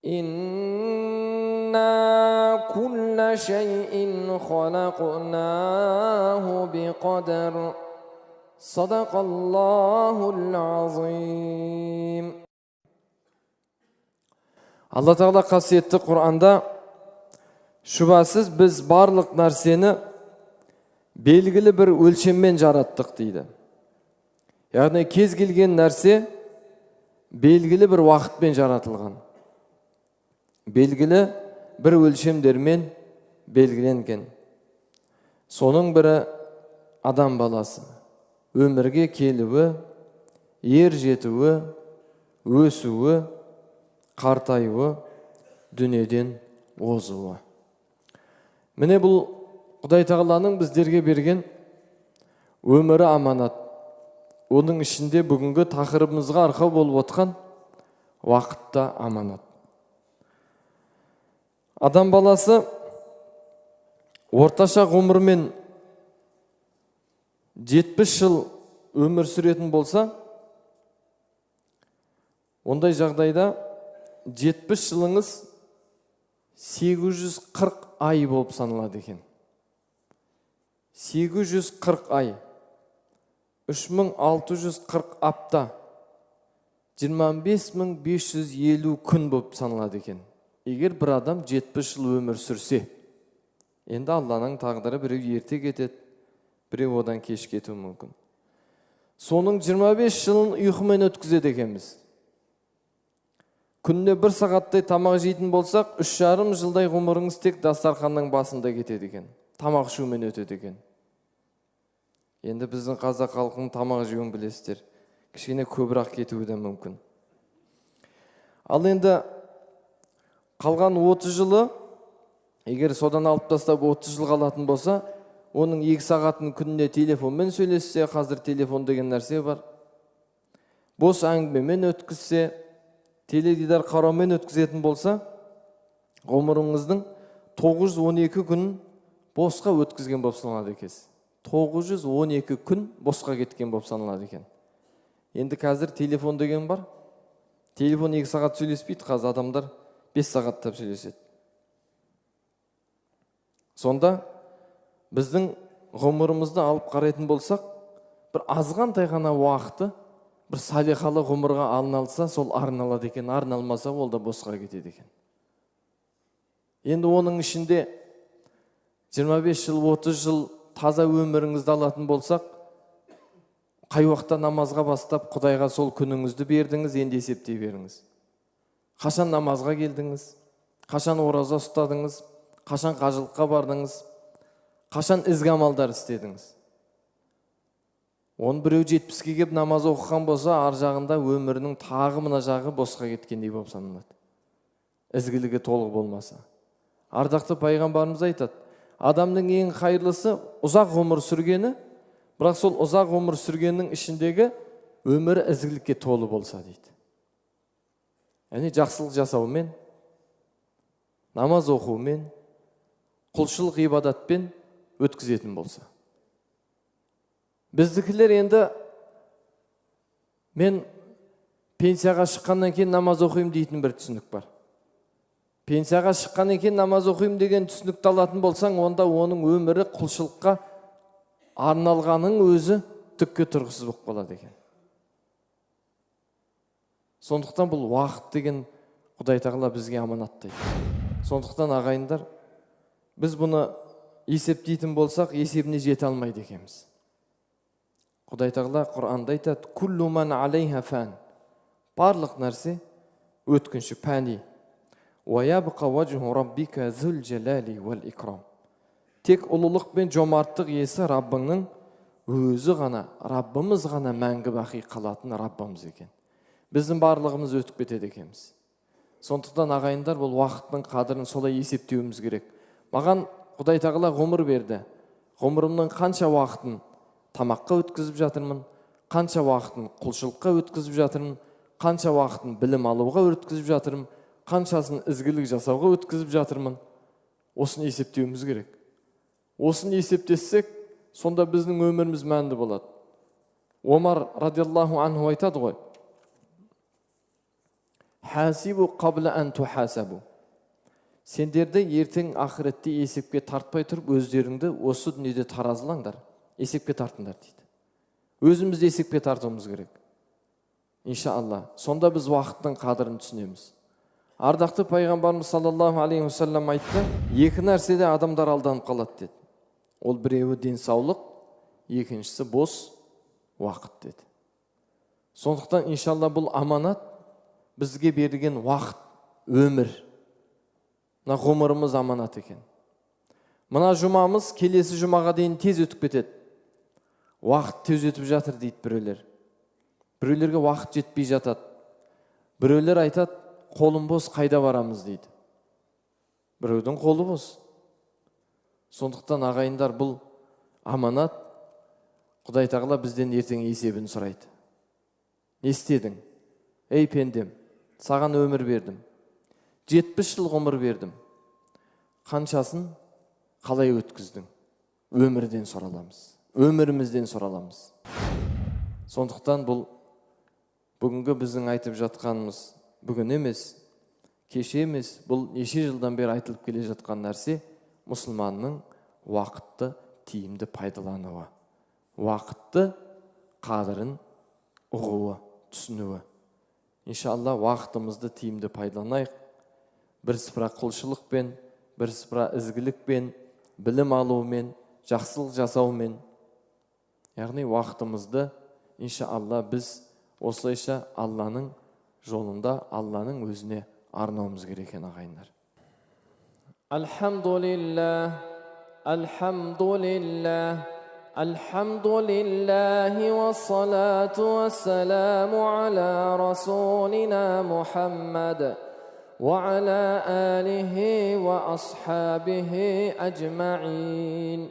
إنا كل شيء خلقناه بقدر. صدق الله العظيم. Алла Тағала қасиетті Құранда: «Шүбәсіз, біз барлық нәрсені белгілі бір өлшеммен жараттық», – дейді. Яғни кез келген нәрсе белгілі бір уақытпен жаратылған, белгілі бір өлшемдермен белгіленген. Соның бірі адам баласы өмірге келуі, ер жетуі, өсуі, қартаюы, дүниеден озуы. Міне, бұл Құдай Тағаланың біздерге берген өмірі аманат. Оның ішінде бүгінгі тақырыбымызға арқау болып отқан уақыт та аманат. Адам баласы орташа ғұмырмен 70 жыл өмір сүретін болса, ондай жағдайда 70 жылыңыз 840 ай болып саналады екен. 840 ай, 3640 апта, 25 550 күн болып саналады екен, егер бір адам 70 жыл өмір сүрсе. Енді Алланың тағдыры, біреу ерте кетеді, біреу одан кеш кетуі мүмкін. Соның 25 жылын ұйқымен өткізеді екенбіз. Күніне бір сағаттай тамақ жейтін болсақ, 3,5 жылдай ғұмырыңыз тек дастарханның басында кетеді екен, тамақ ішумен өтеді екен. Енді біздің қазақ халқының тамақ жеуін білесіздер, кішкене көбірек кетуі де мүмкін. Ал енді қалған 30 жылы, егер содан алып тастап, 30 жыл қалатын болса, оның 2 сағатын күніне телефонмен сөйлессе, қазір телефон деген нәрсе бар, бос әңгімемен өткізсе, теледидар қараумен өткізетін болса, ғұмырыңыздың 912 күнін босқа өткізген болып саналады екенсіз. 912 күн босқа кеткен болып саналады екен. Енді қазір телефон деген бар, телефон 2 сағат сөйлеспейді қазір адамдар, 5 сағаттап сөйлеседі. Сонда біздің ғұмырымызды алып қарайтын болсақ, бір азғантай ғана уақыты бір салиқалы ғұмырға арналса, сол арналады екен. Арналмаса, ол да босқа кетеді екен. Енді оның ішінде 25 жыл, 30 жыл таза өміріңізді алатын болсақ, қай уақытта намазға бастап, Құдайға сол күніңізді бердіңіз, енді есептей беріңіз. Қашан намазға келдіңіз, қашан ораза ұстадыңыз, қашан қажылыққа бардыңыз, қашан ізгі амалдар істедіңіз? Оны біреу 70-ке келіп намаз оқыған болса, ар жағында өмірінің тағы мына жағы босқа кеткендей болып саналады, ізгілігі толық болмаса. Ардақты пайғамбарымыз айтады: адамның ең қайырлысы – ұзақ ғұмыр сүргені, бірақ сол ұзақ ғұмыр сүргеннің ішіндегі өмірі ізгілікке толы болса, дейді. Яғни жақсылық жасаумен, намаз оқумен, құлшылық ғибадатпен өткізетін болса. Біздікілер енді «мен пенсияға шыққаннан кейін намаз оқимын» дейтін бір түсінік бар. Пенсияға шыққаннан кейін намаз оқимын деген түсінікті алатын болсаң, онда оның өмірі құлшылыққа арналғанның өзі түкке тұрғысыз болып қалады екен. Сондықтан бұл уақыт деген Құдай Тағала бізге аманаттайды. Сондықтан, ағайындар, біз бұны есептейтін болсақ, есебіне жете алмайды екенбіз. Құдай Тағала Құранда айтады: «Куллу ман алейха фән», барлық нәрсе өткінші, пәни. «Уа ваджху раббика зул жалали уәл икрам», тек ұлылық пен жомарттық иесі Раббыңның өзі ғана, Раббымыз ғана мәңгі бақи қалатын Раббымыз екен. Біздің барлығымыз өтіп кетеді екенбіз. Сондықтан, ағайындар, бұл уақыттың қадірін солай есептеуіміз керек. Маған Құдай Тағала ғұмыр берді, ғұмырымның қанша уақытын тамаққа өткізіп жатырмын, қанша уақытын құлшылыққа өткізіп жатырмын, қанша уақытын білім алуға өткізіп жатырмын, қаншасын ізгілік жасауға өткізіп жатырмын, осыны есептеуіміз керек. Осыны есептессек, сонда біздің өміріміз мәнді болады. Омар радиаллаху анху айтады ғой: Хасибу қабла ан тухасабу. Сендерді ертең ақыретте есепке тартпай тұрып, өздеріңді осы дүниеде таразылаңдар, есепке тартыңдар дейді. Өзімізді есепке тартуымыз керек. Иншалла. Сонда біз уақыттың қадірін түсінеміз. Ардақты пайғамбарымыз саллаллаху алейхи уассалам айтты, екі нәрседе адамдар алданып қалады деді. Ол біреуі денсаулық, екіншісі бос уақыт деді. Сондықтан иншалла бұл аманат, бізге берілген уақыт, өмір. Мына ғұмырымыз аманат екен. Мына жұмамыз келесі жұмаға дейін тез өтіп кетеді. Уақыт тез өтіп жатыр дейді біреулер. Біреулерге уақыт жетпей жатады. Біреулер айтады, қолым бос, қайда барамыз дейді. Біреудің қолы бос. Сондықтан ағайындар, бұл аманат, Құдай тағала бізден ертең есебін сұрайды. Не істедің? Ей пендем, саған өмір бердім. 70 жыл ғұмыр бердім. Қаншасын қалай өткіздің? Өмірден сұраламыз. Өмірімізден сұраламыз. Сондықтан бұл бүгінгі біздің айтып жатқанымыз бүгін емес, кеше емес, бұл неше жылдан бері айтылып келе жатқан нәрсе, мұсылманның уақытты тиімді пайдалануы, уақытты қадірін ұғуы, түсінуі. Иншалла уақытымызды тиімді пайдаланайық. Бірсыпыра құлшылықпен, бірсыпыра ізгілікпен, білім алумен, жақсылық жасаумен. Яғни уақытымызды иншалла біз осылайша Алланың жолында, Алланың өзіне арнауымыз керек екен ағайындар. Альхамдулиллах, альхамдулиллах, альхамдулиллахи вассалату вассаламу аля расулина Мухаммад ва аля алихи ва асхабихи ажмаин.